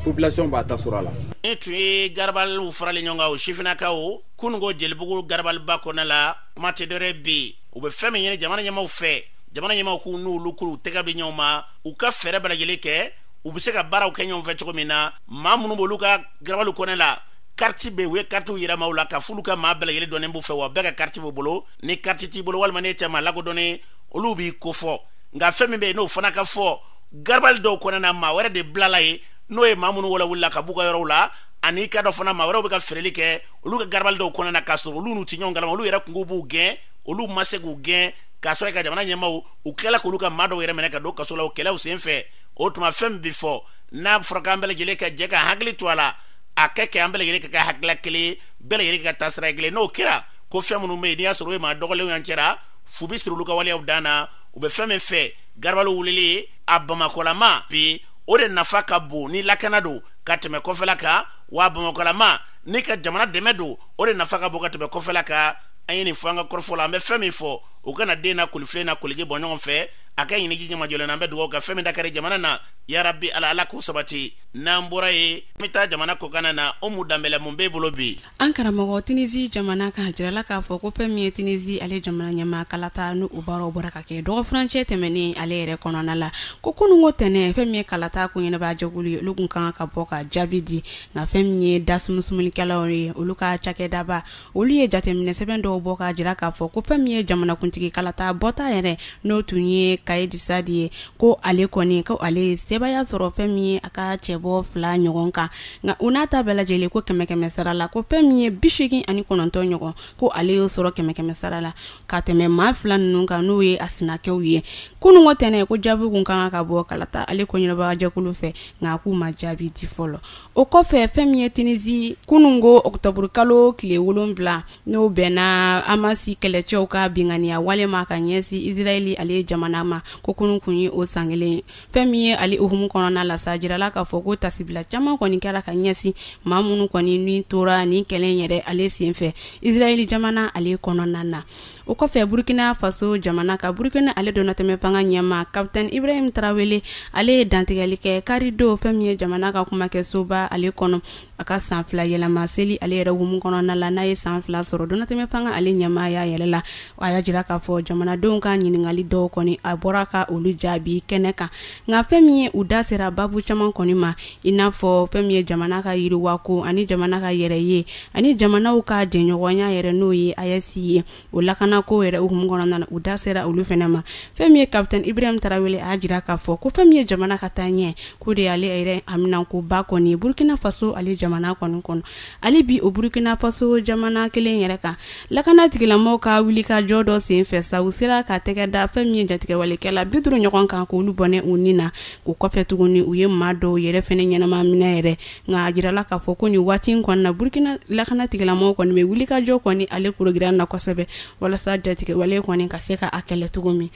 population b'a ta sɔrɔ a la. Ni tun ye garabaliw faralen ɲɔgɔn kan, o sifinnakaw kununko Jelibugu garabaliba kɔnɔna la, kuma tɛ dɔwɛrɛ bi, u bɛ fɛn min ɲini jamana ɲɛmaaw fɛ. Jamana ɲɛmaaw k'u n'olu k'u tɛgɛ di ɲɔgɔn ma, u ka fɛɛrɛ bɛɛ lajɛlen kɛ u bɛ se ka baaraw kɛ ɲɔgɔn fɛ cogo min na. Maa minnu b'olu ka garabaliw kɔnɛ la, carte bɛ, u ye carte yira maaw la ka f'olu ka maa bɛɛ lajɛlen dɔnnen b'u fɛ, wa bɛɛ ka carte b'u bolo. Ni carte t'i bolo walima n'e tɛ maa lakodɔnnen, olu b'i kofɔ. Nka fɛn min bɛ yen n'o fana ka fɔ, garabali dɔw kɔnɛ na maa wɛrɛ de bilala yen, n'o ye maa minnu wala ka b'u ka yɔrɔw la, ani ka dɔ fana maa wɛrɛw bɛ ka feereli kɛ olu ka garabali dɔw kɔnɛ na k'a sɔrɔ olu n'u ti ɲɔgɔn kalama, olu yɛrɛ kungo b'u gɛn, olu ma se k'u gɛn, k'a sɔrɔ ka jamana ɲɛmaaw u tilala k'olu ka maa dɔw yɛrɛ minɛ ka don kaso la o kɛlɛw sen fɛ. O tuma fɛn min bɛ fɔ n'a fɔra k'an bɛɛ lajɛlen ka jɛ ka hakili to a la, a kɛ kɛ an bɛɛ lajɛlen ka kɛ hakilila kelen, bɛɛ lajɛlen ka taa sira kelen. N'o kɛra ko fɛn minnu bɛ yen n'i y'a sɔrɔ o ye maa dɔgɔlenw y'an cɛra, fu bɛ siri olu ka waleyaw dan na. U bɛ fɛn min fɛ, garabaliw wulili a Bamakɔlama bi, o de nafa ka bon ni lakana don ka tɛmɛ kɔfɛla kan, wa Bamakɔlama ni ka jamana dɛmɛ don, o de nafa ka bon ka tɛmɛ kɔfɛla kan. An ye nin fɔ an ka kɔrɔfɔ la, an bɛ fɛn min fɔ, u kana den na kolifilen na koliji bɔ ɲɔgɔn fɛ, a ka ɲini ji ɲɛmajɔlen na. An bɛ dugawu ka fɛn min da kari jamana na, yarabi ala ala k'u sabati. N'an bɔra yen, an bɛ taa jamana kɔkanna na. Umu Danbɛlɛ, mun b'e bolo bi? An karamɔgɔ, Tunisie jamana kan jirala k'a fɔ ko fɛn min ye Tunisie ale jamana ɲɛmaa kalata n'o baaraw bɔra ka kɛ dɔgɔfurancɛ tɛmɛnen ale yɛrɛ kɔnɔna la, ko kununko tɛnɛ fɛn min ye kalata ko ɲɛnabaa jɛkulu ye, olu kun kan ka bɔ ka jaabi di. Nka fɛn min ye dasumusumalikɛlaw ye, olu ka cakɛdaba, olu ye jateminɛ sɛbɛn dɔw bɔ k'a jira k'a fɔ ko fɛn min ye jamanakuntigi kalata bɔta yɛrɛ, n'o tun ye Kayidi Sadi ye, ko ale kɔni ko ale ye sebaaya sɔrɔ fɛn min ye a ka cɛbɔ 2 ɲɔgɔn kan. Nka u n'a ta bɛɛ lajɛlen ko 100 sara la, ko fɛn min ye 89 ɲɔgɔn, ko ale y'o sɔrɔ 100 sara la ka tɛmɛ maa 2 ninnu kan, n'o ye a sinakɛw ye. Kununko tɛnɛ ko jaabi kun kan ka bɔ kalata ale ko ɲɛnabaa jɛkulu fɛ, nka k'u ma jaabi di fɔlɔ. O kɔfɛ fɛn min ye Tunisie kununko octobre kalo tile 7, n'o bɛnna Hamas kɛlɛcɛw ka binkanniya wale ma ka ɲɛsin Israël ale jamana ma, ko kunun kun ye o san kelen ye. Fɛn min ye ale hukumu kɔnɔna la sa, jirala k'a fɔ ko tasibila caman kɔni kɛra ka ɲɛsin maa minnu kɔni ni tora nin kɛlɛ yɛrɛ ale senfɛ Israël jamana ale kɔnɔna na. O kɔfɛ Burkina Faso jamana ka Burkina ale donnatɛmɛ fanga ɲɛmaa Capitaine Ibrahim Traoré, ale ye dantigɛli kɛ kari don fɛn min ye jamana ka kumakɛsoba ale kɔnɔ, a ka san 2 yɛlɛma seli ale yɛrɛ hukumu kɔnɔna la, n'a ye san 2 sɔrɔ donnatɛmɛ fanga ale ɲɛmaaya yɛrɛ la. A y'a jira k'a fɔ jamanadenw ka ɲininkali dɔw kɔni a bɔra ka olu jaabi kɛnɛ kan. Nka fɛn min ye u da sera babu caman kɔni ma, i n'a fɔ fɛn min ye jamana ka yiriwako ani jamana ka yɛrɛ ye ani jamanaw ka jɛɲɔgɔnya yɛrɛ, n'o ye AES ye, o lakana ko yɛrɛ hukumu kɔnɔna na, u da sera olu fɛnɛ ma. Fɛn min ye Capitaine Ibrahim Traoré, a y'a jira k'a fɔ ko fɛn min ye jamana ka taa ɲɛ, k'o de y'ale yɛrɛ haminankoba kɔni ye Burkina Faso ale jamana kɔni kɔnɔ. Ale bi o Burkina Faso jamana kelen yɛrɛ kan, lakana tigilamɔgɔw ka wulikajɔ dɔ sen fɛ sa, u sera ka tɛgɛ da fɛn min ye jatigɛwalekɛla 50 ɲɔgɔn kan k'olu bɔnɛ u ni na. O kɔfɛ tuguni u ye maa dɔw yɛrɛ fɛnɛ ɲɛnama minɛ yɛrɛ. Nka a jirala k'a fɔ ko nin waati in kɔni na, Burkina lakana tigilamɔgɔw kɔni bɛ wulikajɔ kɔni ale programme na kosɛbɛ walasa jatigɛwale kɔni ka se ka a kɛlɛ cogo min.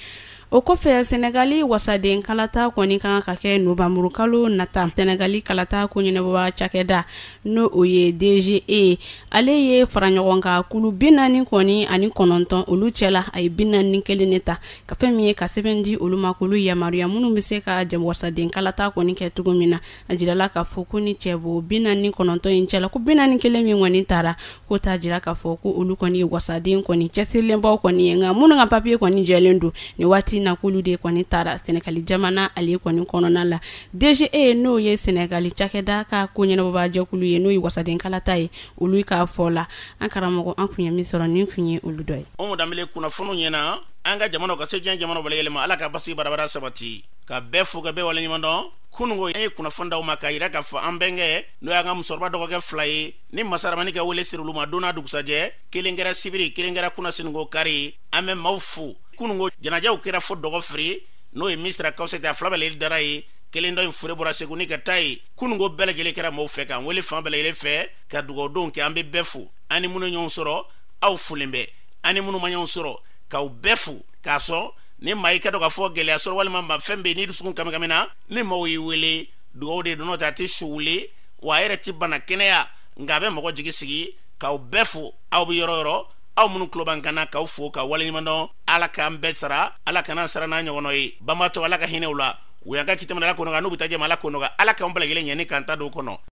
O kɔfɛ Senegali wasaden kalata kɔni kan ka kɛ novembre kalo nata. Senegali kalata ko ɲɛnabɔba cakɛda, n'o o ye DGE, ale ye fara ɲɔgɔn kan kulu 49 kɔni ani 9, olu cɛla a ye 41 de ta ka fɛn min ye ka sɛbɛn di olu ma k'olu yamaruya minnu bɛ se ka wasaden kalata kɔni kɛ cogo min na. A jirala k'a fɔ ko ni cɛbo 49 in cɛla, ko 41 min kɔni taara, k'o t'a jira k'a fɔ ko olu kɔni ye wasaden kɔni cɛsirilenbaw kɔni ye, nka minnu ka papiye kɔni jɛlen don nin waati na, k'olu de kɔni taara Senegali jamana ale kɔni kɔnɔna la. DGE, n'o ye Senegali cakɛda ka ko ɲɛnabɔbaa jɛkulu ye, n'o ye wasaden kalata ye, olu k'a fɔ la. An karamɔgɔ, an kun ye min sɔrɔ nin kun ye olu dɔ ye. Umu Danbɛlɛ, kunnafoniw ɲɛna an ka jamanaw ka se diɲɛ jamanaw bɛɛ lajɛlen ma. Ala ka basi barabara sabati, ka bɛɛ fo ka bɛɛ waleɲuman dɔn. Kununko an ye kunnafoni d'aw ma k'a yira k'a fɔ an bɛnkɛ, n'o y'an ka musokɔrɔba dɔgɔkɛ 2 ye, ni masaramani ka wele siri olu ma don n'a dugusajɛ, kelen kɛra sibiri, kelen kɛra kunnasiniko kari. An bɛ maaw fo. Kununko janajaw kɛra fo dɔgɔ firi, n'o ye Misira Kawusɛti, a 2 bɛɛ lajɛlen dara ye, kelen dɔ in fure bɔra Segu ni ka taa ye. Kununko bɛɛ lajɛlen kɛra maaw fɛ k'an wele fan bɛɛ lajɛlen fɛ ka dugawudonw kɛ. An bɛ bɛɛ fo, an ni minnu ɲɔgɔn sɔrɔ aw folen bɛ, an ni minnu ma ɲɔgɔn sɔrɔ k'aw bɛɛ fo. K'a sɔrɔ ni maa i ka dɔn k'a fɔ gɛlɛya sɔrɔ walima ma fɛn bɛ yen n'i dusukun kami kami na, ni maaw y'i wele dugawu de don, n'o tɛ a tɛ su wuli, wa a yɛrɛ tɛ bana kɛnɛya, nka a bɛ mɔgɔ jigi sigi. K'aw bɛɛ fo, aw bɛ yɔrɔ yɔrɔ, aw minnu tulo b'an kan na, k'aw fo ka waleɲuman dɔn. Ala k'an bɛɛ sara, Ala kana sara n'a ɲɔgɔnna ye. Banbaatɔ, Ala ka hinɛ u la, u y'an ka kiti minɛ Ala kɔnɔ, n'u bɛ taa jɛma Ala kɔnɔ, Ala k'an bɛɛ lajɛlen ɲɛ ni k'an ta don o kɔnɔ.